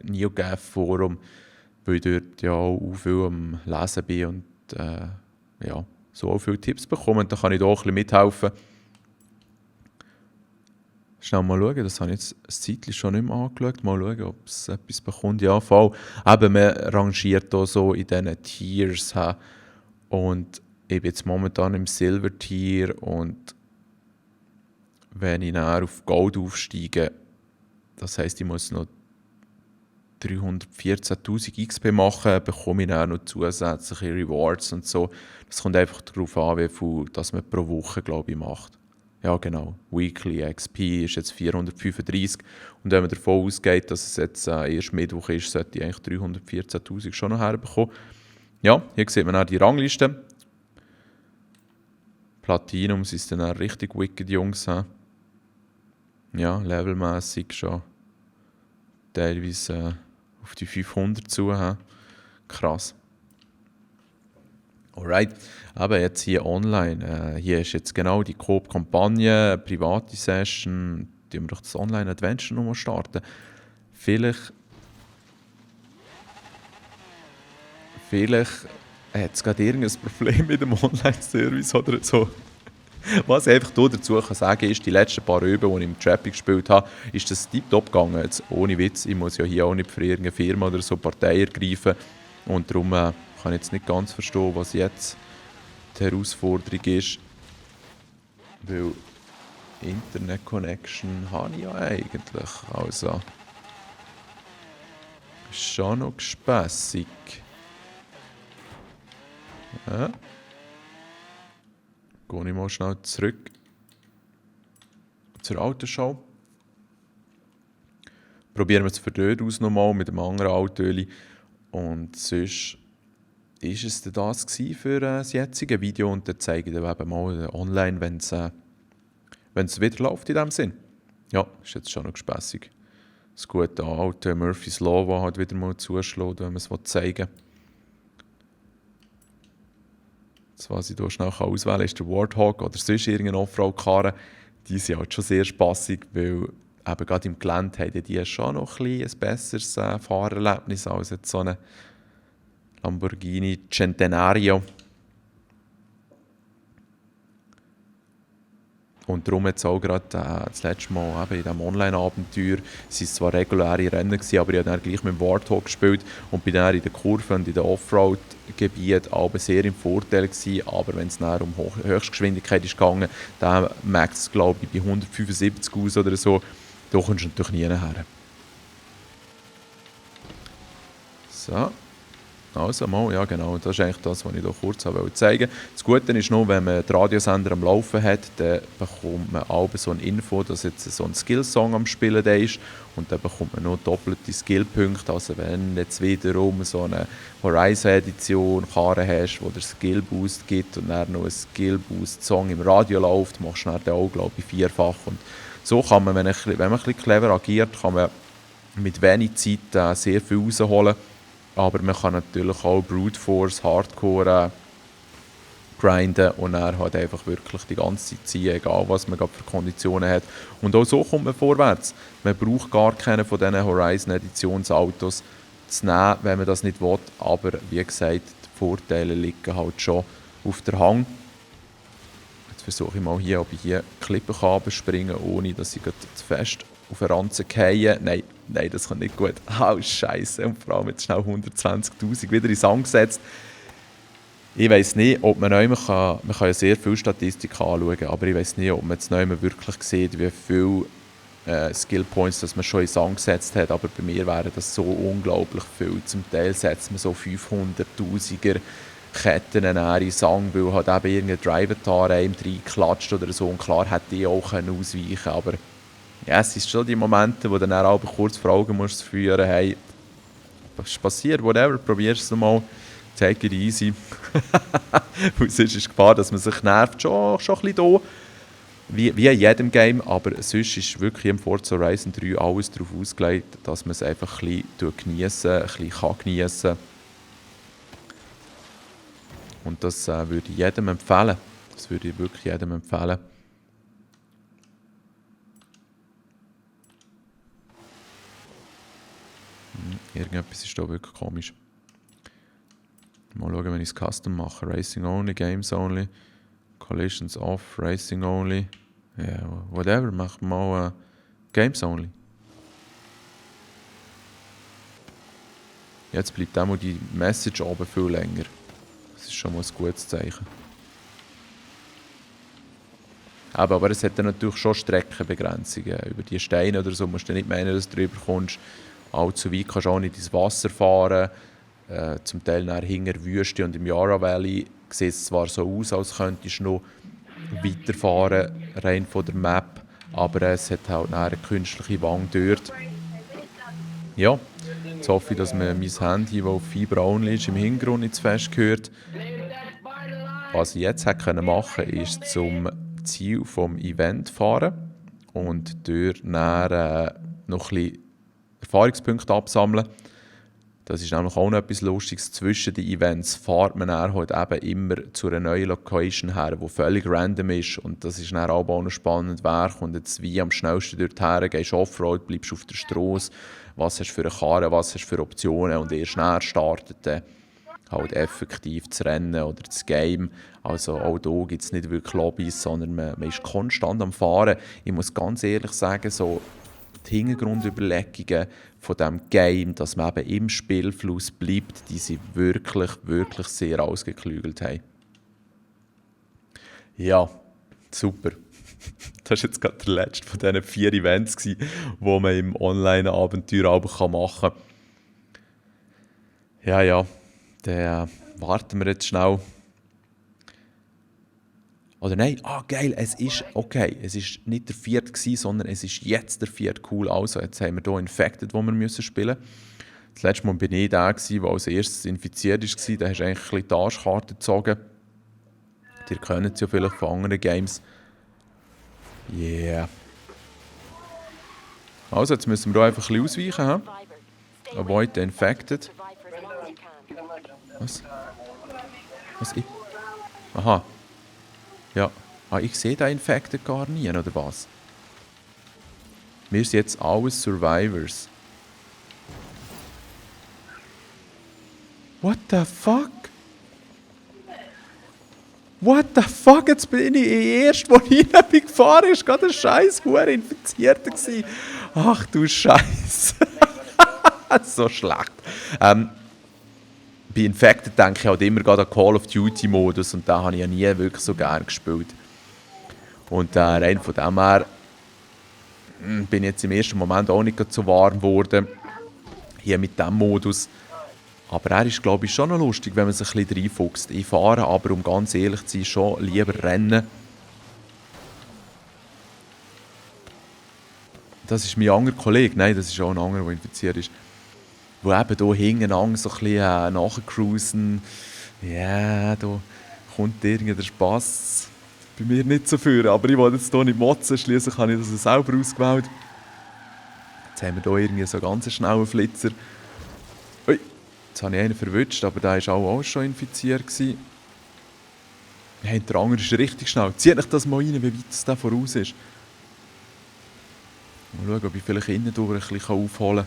NeoGAF-Forum, weil ich dort ja auch viel am Lesen bin und ja, so auch viele Tipps bekommen. Und da kann ich da auch ein bisschen mithelfen. Schnell mal schauen, das habe ich jetzt ein Zeitchen schon nicht mehr angeschaut. Mal schauen, ob es etwas bekommt. Ja, voll. Eben, man rangiert hier so in diesen Tiers. Und ich bin jetzt momentan im Silver-Tier und wenn ich dann auf Gold aufsteige, das heisst, ich muss noch 314'000 XP machen, bekomme ich dann noch zusätzliche Rewards und so. Das kommt einfach darauf an, wie viel das man pro Woche, glaube ich, macht. Ja, genau. Weekly XP ist jetzt 435 und wenn man davon ausgeht, dass es jetzt erst Mittwoch ist, sollte ich eigentlich 314'000 schon noch herbekommen. Ja, hier sieht man auch die Rangliste. Platinum sind dann auch richtig wicked Jungs. Ja, levelmäßig schon teilweise auf die 500 zu. Krass. Alright, aber jetzt hier online. Hier ist jetzt genau die Coop-Kampagne, private Session. Die wir doch das Online-Adventure nochmal starten. Vielleicht hat es gerade irgendein Problem mit dem Online-Service oder so. Was ich einfach hier dazu kann sagen ist, die letzten paar Üben, die ich im Trapping gespielt habe, ist das tiptop gegangen. Jetzt, ohne Witz, ich muss ja hier auch nicht für irgendeine Firma oder so Partei ergreifen. Und darum kann ich jetzt nicht ganz verstehen, was jetzt die Herausforderung ist. Weil Internet-Connection habe ich ja eigentlich. Also, ist schon noch gespässig. Ja. Gehe ich mal schnell zurück zur Autoschau. Probieren wir es von dort aus nochmal mit einem anderen Autoöli. Und sonst war es dann das für das jetzige Video. Und dann zeige ich dann eben mal online, wenn es wieder läuft in dem Sinn. Ja, ist jetzt schon noch gespässig. Das gute alte Murphy's Law, das halt wieder mal zuschlägt, wenn man es zeigen will. Das, was ich hier schnell auswählen kann, ist der Warthog oder sonst irgendeine Offroad-Karre. Die sind halt schon sehr spassig, weil eben gerade im Gelände haben die schon noch ein besseres Fahrerlebnis als jetzt so eine Lamborghini Centenario. Und darum jetzt auch gerade das letzte Mal eben in diesem Online-Abenteuer, es waren zwar reguläre Rennen gewesen, aber ich habe dann gleich mit dem Warthog gespielt und bin dann in den Kurven und in den Offroad-Gebieten aber sehr im Vorteil gewesen. Aber wenn es dann um Höchstgeschwindigkeit ist gegangen, dann merkt es, glaube ich, bei 175 aus oder so, da kommst du natürlich nie her. So. Also mal, ja genau, das ist eigentlich das, was ich hier kurz zeigen wollte. Das Gute ist nur, wenn man den Radiosender am Laufen hat, dann bekommt man auch so eine Info, dass jetzt so ein Skillsong am Spielen ist und dann bekommt man noch doppelte Skillpunkte. Also wenn jetzt wiederum so eine Horizon-Edition Karre hast, wo der Skillboost gibt und dann noch ein Skillboost-Song im Radio läuft, machst du dann auch, glaube ich, vierfach. Und so kann man, wenn man ein bisschen clever agiert, kann man mit wenig Zeit sehr viel rausholen. Aber man kann natürlich auch Brute Force, Hardcore grinden und er hat einfach wirklich die ganze Zeit ziehen, egal was man gerade für Konditionen hat. Und auch so kommt man vorwärts. Man braucht gar keine von diesen Horizon Editionsautos zu nehmen, wenn man das nicht will. Aber wie gesagt, die Vorteile liegen halt schon auf der Hand. Jetzt versuche ich mal hier, ob ich hier Klippen springen kann, ohne dass ich zu fest auf eine Ranze fallen. Nein, das kommt nicht gut. Oh, Scheiße. Und vor allem jetzt schnell 120'000 wieder in Sand gesetzt. Ich weiss nicht, ob man kann ja sehr viel Statistik anschauen, aber ich weiss nicht, ob man jetzt wirklich sieht, wie viele Skillpoints das man schon in Sand gesetzt hat. Aber bei mir wäre das so unglaublich viel. Zum Teil setzt man so 500'000er Ketten in Sand, weil halt eben irgendein Driver einem reinklatscht oder so. Und klar hätte ich auch ausweichen können, aber ja, es sind schon die Momente, wo du dann auch kurz vor Augen musst führen, hey, was ist passiert, whatever, probier es mal, take it easy. Und sonst ist die Gefahr, dass man sich nervt, schon ein bisschen da, wie in jedem Game, aber sonst ist wirklich im Forza Horizon 3 alles darauf ausgelegt, dass man es einfach ein bisschen geniessen kann. Und das würde ich jedem empfehlen. Das würde ich wirklich jedem empfehlen. Irgendetwas ist da wirklich komisch. Mal schauen, wenn ich es Custom mache. Racing only, Games only, Collisions off, Racing only. Ja, yeah, whatever, mach mal Games only. Jetzt bleibt auch mal die Message oben viel länger. Das ist schon mal ein gutes Zeichen. Aber es hat dann natürlich schon Streckenbegrenzungen. Über die Steine oder so musst du nicht meinen, dass du drüber kommst. Allzu weit kannst du auch nicht ins Wasser fahren. Zum Teil nachher hinter der Wüste und im Yarra Valley sieht es zwar so aus, als könntest du noch weiterfahren, rein von der Map. Aber es hat halt nachher eine künstliche Wand dort. Ja, jetzt hoffe ich, dass man mein Handy, das auf Fiber only ist, im Hintergrund nicht zu fest gehört. Was ich jetzt hätte machen können, ist zum Ziel vom Event fahren und dort dann, noch ein bisschen Erfahrungspunkte absammeln. Das ist nämlich auch noch etwas Lustiges. Zwischen den Events fährt man dann halt eben immer zu einer neuen Location her, die völlig random ist. Und das ist dann auch noch spannend Werk. Und jetzt wie am schnellsten dorthin gehst du Offroad, bleibst auf der Straße. Was hast du für eine Karre, was hast du für Optionen? Und erst dann startet dann halt effektiv das Rennen oder das Game. Also auch hier gibt es nicht wirklich Lobbys, sondern man ist konstant am Fahren. Ich muss ganz ehrlich sagen, so die Hintergrundüberlegungen von diesem Game, dass man eben im Spielfluss bleibt, die sie wirklich, wirklich sehr ausgeklügelt haben. Ja, super. Das war jetzt gerade der letzte von diesen 4 Events, die man im Online-Abenteuer machen kann. Ja, dann warten wir jetzt schnell. Oder nein, geil, es ist okay. Es ist nicht der 4. gewesen, sondern es ist jetzt der 4. Cool. Also, jetzt haben wir hier Infected, wo wir spielen müssen. Das letzte Mal bin ich der, der als erstes infiziert war. Da hast du eigentlich ein bisschen die Arschkarte gezogen. Ihr kennt es ja vielleicht von anderen Games. Yeah. Also, jetzt müssen wir hier einfach ein bisschen ausweichen. He? Avoid the Infected. Was? Aha. Ja. Ich sehe den Infected gar nie, oder was? Wir sind jetzt alles Survivors. What the fuck? What the fuck? Jetzt bin ich erst, als ich rein bin gefahren ist, gerade ein scheiß Huren Infizierter gewesen. Ach du Scheiße. So schlecht. Bei Infected denke ich halt immer gerade an Call of Duty Modus und da habe ich ja nie wirklich so gerne gespielt. Und rein von dem her bin ich jetzt im ersten Moment auch nicht so warm geworden hier mit diesem Modus. Aber er ist, glaube ich, schon noch lustig, wenn man sich ein bisschen reinfuchst. Ich fahre aber, um ganz ehrlich zu sein, schon lieber Rennen. Das ist mein anderer Kollege. Nein, das ist auch ein anderer, der infiziert ist. Wo eben hier hinten so ein bisschen nachcruisen. Ja, da kommt irgendwie der Spass bei mir nicht so für. Aber ich wollte jetzt hier nicht motzen, schliesslich habe ich das selber ausgewählt. Jetzt haben wir hier irgendwie so ganz schnellen Flitzer. Ui, jetzt habe ich einen verwünscht, aber der war auch schon infiziert. Hey, der andere ist richtig schnell. Zieht euch das mal rein, wie weit es da voraus ist. Mal schauen, ob ich vielleicht innen durch ein bisschen aufholen kann.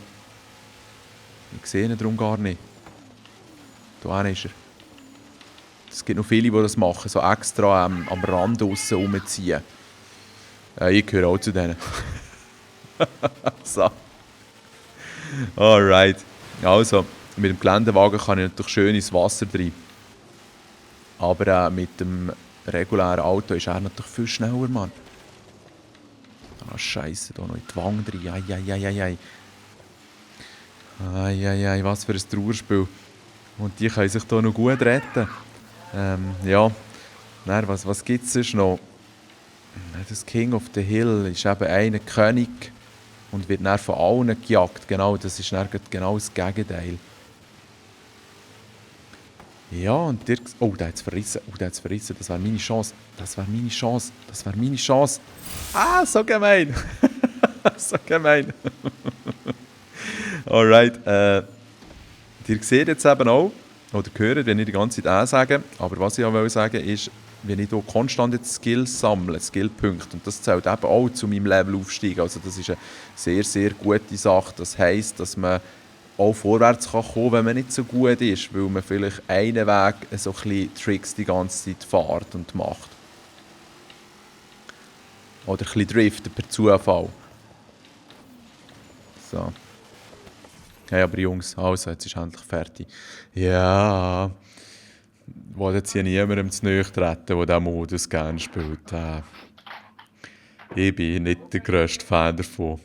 Ich sehe ihn darum gar nicht. Da ist er. Es gibt noch viele, die das machen, so extra am Rand aussen rumziehen. Ich gehöre auch zu denen. So. Alright. Also, mit dem Geländewagen kann ich natürlich schön ins Wasser rein. Aber mit dem regulären Auto ist er natürlich viel schneller, Mann. Scheiße, da noch in die Wange rein. Eieiei, was für ein Trauerspiel. Und die können sich hier noch gut retten. Ja, dann, was gibt es sonst noch? Das King of the Hill ist eben einer König und wird dann von allen gejagt. Genau, das ist dann genau das Gegenteil. Ja, und der... Oh, der hat es verrissen. Das wäre meine Chance. Ah, so gemein. So gemein. Alright, ihr seht jetzt eben auch, oder hört, wenn ich die ganze Zeit sage, aber was ich auch sagen will, ist, wenn ich hier konstant jetzt Skills sammle, Skillpunkte, und das zählt eben auch zu meinem Levelaufstieg, also das ist eine sehr, sehr gute Sache. Das heisst, dass man auch vorwärts kann kommen, wenn man nicht so gut ist, weil man vielleicht einen Weg so ein bisschen Tricks die ganze Zeit fährt und macht. Oder ein bisschen driftet per Zufall. So. Hey, aber Jungs, also, jetzt ist endlich fertig. Ja, ich will jetzt hier niemandem zu nahe treten, der diesen Modus gerne spielt. Ich bin nicht der grösste Fan davon.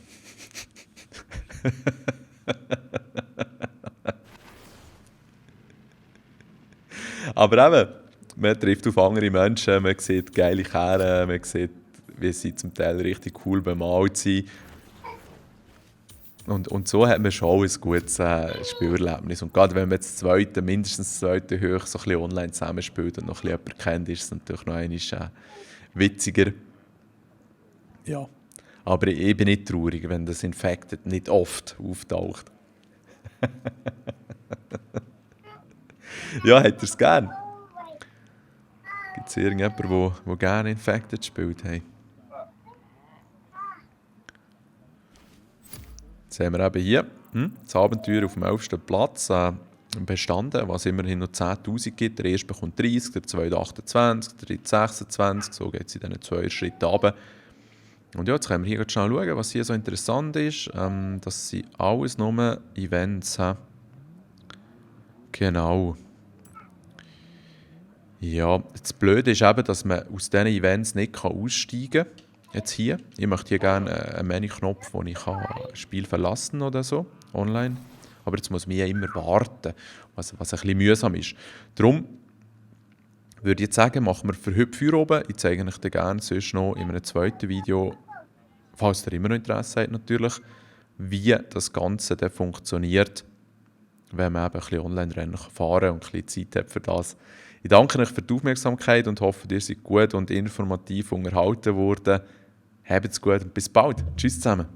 Aber eben, man trifft auf andere Menschen, man sieht geile Kerle, man sieht, wie sie zum Teil richtig cool bemalt sind. Und so hat man schon ein gutes Spielerlebnis. Und gerade wenn man mindestens das zweite hoch so ein bisschen online zusammenspielt und noch ein bisschen jemanden kennt, ist es natürlich noch einmal witziger. Ja. Aber ich bin nicht traurig, wenn das Infected nicht oft auftaucht. Ja, hat er es gern? Gibt es irgendjemanden, der gerne Infected spielt? Hey. Jetzt haben wir eben hier das Abenteuer auf dem 11. Platz bestanden, was immerhin noch 10'000 gibt. Der erste bekommt 30, der zweite 28, der dritte 26. So geht es in diesen 2 Schritten runter. Und ja, jetzt können wir hier schnell schauen, was hier so interessant ist. Das sind alles nur Events. Genau. Ja, das Blöde ist eben, dass man aus diesen Events nicht aussteigen kann. Jetzt hier. Ich möchte hier gerne einen Menüknopf, wo ich das Spiel verlassen kann oder so, online. Aber jetzt muss man ja immer warten, was ein bisschen mühsam ist. Darum würde ich jetzt sagen, machen wir für heute Feierabend. Ich zeige euch dann gerne sonst noch in einem zweiten Video, falls ihr immer noch Interesse habt natürlich, wie das Ganze dann funktioniert, wenn man eben ein bisschen Online-Rennen fahren kann und ein bisschen Zeit hat für das. Ich danke euch für die Aufmerksamkeit und hoffe, ihr seid gut und informativ unterhalten worden. Habt's gut und bis bald. Tschüss zusammen.